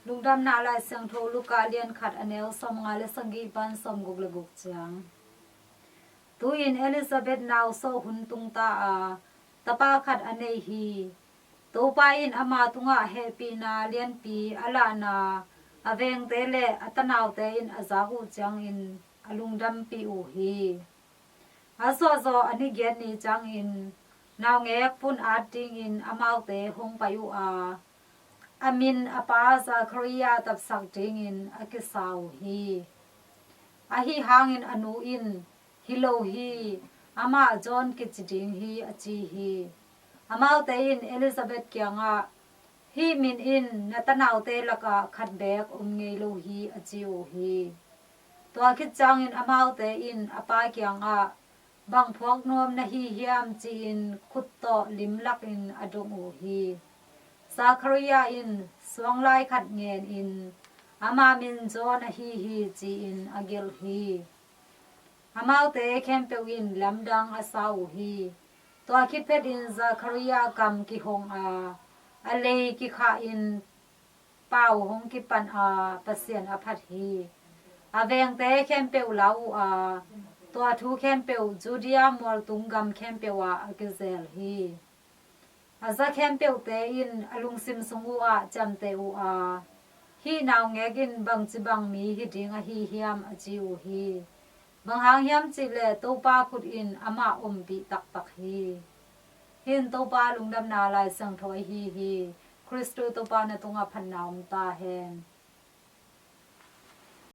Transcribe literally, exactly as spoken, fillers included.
Lungdamna Lai Siangtho Luka lian khat, a neu sawmnga le sagih pan sawmguk le guk ciang. Tu-in Elizabeth nau sawh hun tungta a, tapa khat a nei hi. Topa in ama tungah hehpihna lianpi a lahna a vengte le a tanaute in a zak uh ciangin a lungdampih uh hi. A suahzawh a ni giat ni ciangin naungek vun at dingin amaute hong pai uh a, a min a pa Zakaria tapsak dingin a kisa uh hi. Ahi hangin a nu in, "Hi lo hi, amah John kici ding hi," a ci hi. Amaute in Elizabeth kiangah, "Hih min in na tanaute lakah khat beek om ngei lo hi," a ci uh hi. Tua khit ciangin amaute in a pa kiangah, "Bang phuak nuam na hi hiam?" ci-in khut tawh limlakin a dong uh hi. Zakaria in suanglai khat ngenin, "Ama min John ahi hi," ci-in a gelh hi. Amaute khempeuh in lamdang a sa uh hi. Tua khit phetin Zakaria kam kihong a, a lei kikhahin pau hong kipan a, Pasian a phat hi. A vengte khempeuh lau uh a, tua thu khempeuh Judea mualtung gam khempeuh ah a kizel hi. A za khempeuhte in a lungsim sung uhah ciamteh uh a, "Hih naungek in bangci bang mi hi ding ahi hiam?" a ci uh hi. Bang hang hiam cihleh Topa khut in amah ompih taktak hi. Hih in Topa Lungdamna Lai Siangtho ahi hi. Khristu Topa na tungah phatna om ta hen.